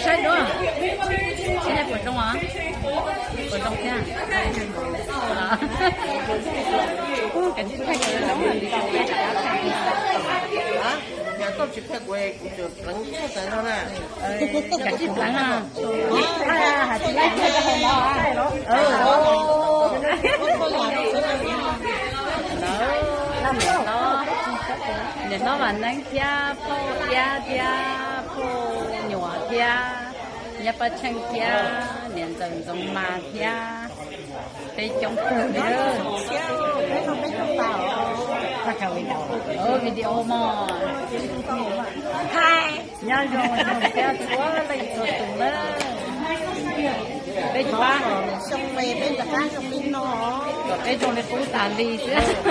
Saib duab, saib puas zoo os, puas zoo thiab. Kav tsij thaij kuv, kuv tsis pleev na. Niam hlob Vam Neeb thiab phauj Iab thiab phauj Nyuam thiab Nyab Paj Tsheej thiab niam ntxawm Ntxoov Mas thiab peb coob kawg li. Video mog. Nyob zoo zoo thiab txhua leej txhua tus na. Peb pab, kom peb zoo li qub tas li xwb.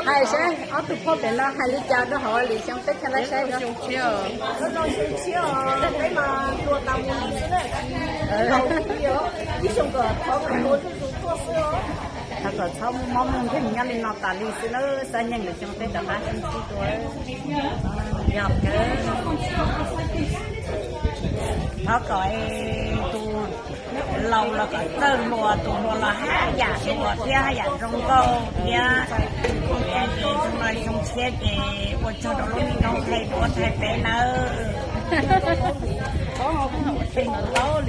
Hais saib ob tug phauj pem no hais li cas rau hauv lwm xyoo peb thiaj li saib. Thov kom txhob muaj mob muaj nkeeg nyob li no tas li xwb nawb, xav nyeej lwm xyoo peb rov qab sib ntsib dua. Yog kawg, thov kom tus laus los kom txawj hluas, tus hluas los haj yam hluas thiab haj yam zoo nkauj thiab. Ces xyoo no xyoo tshiab ces ua tsaug rau lub me nkauj Thaib Tuam Thaib peb nawb. Tsis ua cas.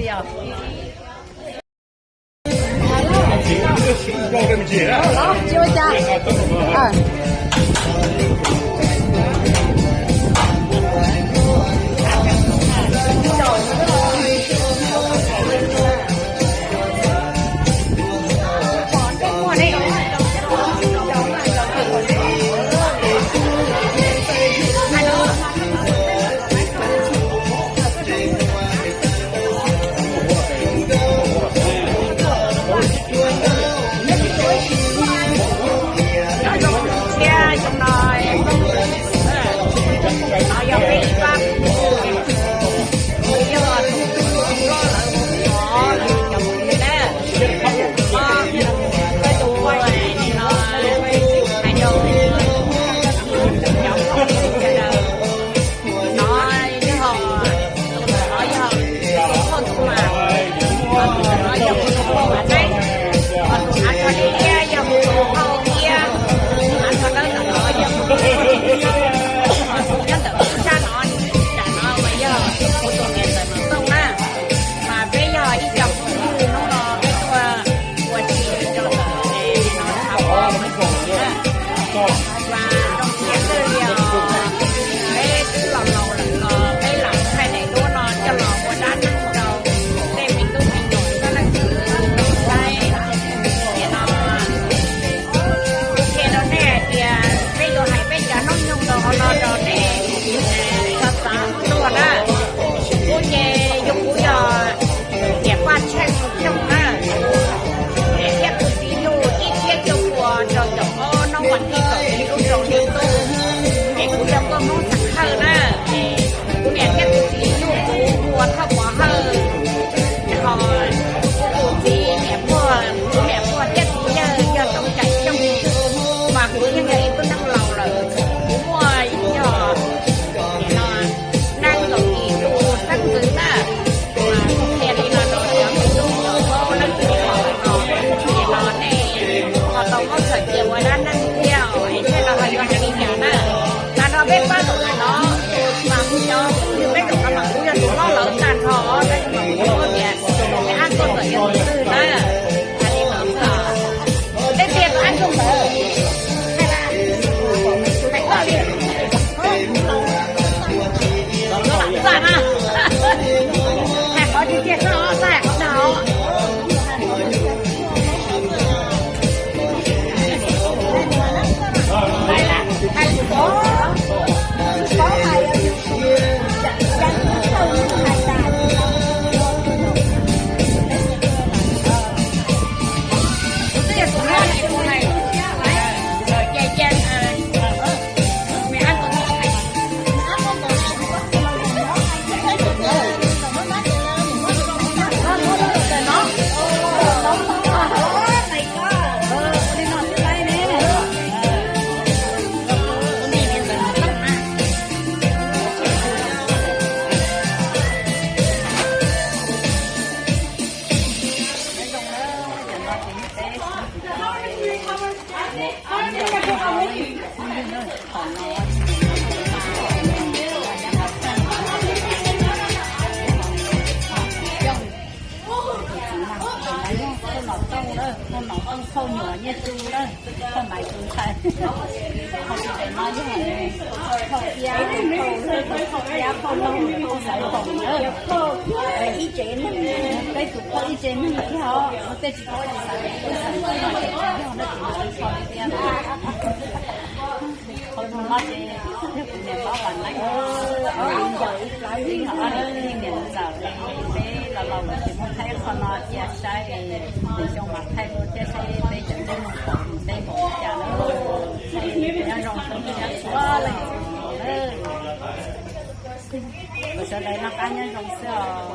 Nyob zoo thiab xyoo no, no yog peb ib pab, yog tus hluas lawv hu, lawv cov phooj ywg na, peb tus ua no hais rau cov phooj ywg sawv daws, no yog, no yog tus phauj Ntxoov Mas, no yog tus phauj Vam Neeb, ho tus av rau liab yog tus phauj Iab, tus av rau dawb tom no yog tus phauj Ntxoov Tshiab, ho tus nyob ntawm sab no, tam no mas yog kuv tus niam ntxawm Nom Tooj na. Mas peb yog ib co phooj ywg hnub no peb tuaj ua si rau ntawm no thaum ub na. Mas zoo siab kawg li os, peb twb los laus lawm los peb lam thaij daim duab no coj los ua dab neeg rau tej me tub me nyuam sab leej txiv saib. Ces no qhia rau nej hais tias peb yuav hais peb cov hnub nyoog rau hauv no rau nej txhob xav tuaj na. Kuv ces yog kuv yog niam Paj Tsheej Xyooj na, thiab kuv txiv yug ib txhiab cuaj pua rau caum ob hnub vas thib kaum ib lub rau hli ntuj, es kuv yog nkauj Hmoob xeem Hawj na, es kuv niam thiab kuv txiv yug kuv hu ua Thoj Pov Hawj, ho kuv tus txiv niam muaj, kuv niam muaj thiab txiv yawg yog Tooj Kaim Xyooj, mas kuv yeej yog ib tug neeg laus lawm, kuv muaj yog nees nkaum yim tus xeeb ntxwv na. Mas kuv qhia li no rau cov me tub me nyuam sawv daws no, ces no nej ho tau muab txhawm cia ua dab neeg thiab, es thiaj li ho yuav hais li cas na. Tag nrho peb pab zaum no, mas kuv cov phooj ywg peb zaum no mas kuv yog tus hlob lawv tag nrho, tab sis mas kuv tsis paub tias tus ab tuaj ntawm yog tus twg na. Hais li no xwb os. Tej tiag tus ab tuaj ntawd, hais koj li. Nyob zoo na, thaj mais tus ntxhais, qhov tsis pem no yog thauj iab, thauj lwg, thauj iab, thauj loog, thauj xaiv foom na. Peb tus thauj ib tsev neeg thiab os, tej tsis paub tsis xav li, xav li no ces tsis yog na, ces tsis txhob li thiab na. Qhov no ces yog kuv niam hlob Vam Neeb, ob niam tij niam ntxawm, peb los laus lawm ces muab thaij qhov no cia saib, nws xyoo mas thaij dua thiab saib peb cov ntsej muag thaum mus teb npaum li cas na. Nyob zoo rau nej txhua leej txhua tus na. Kuv sawv daws noj qab nyob zoo xwb os.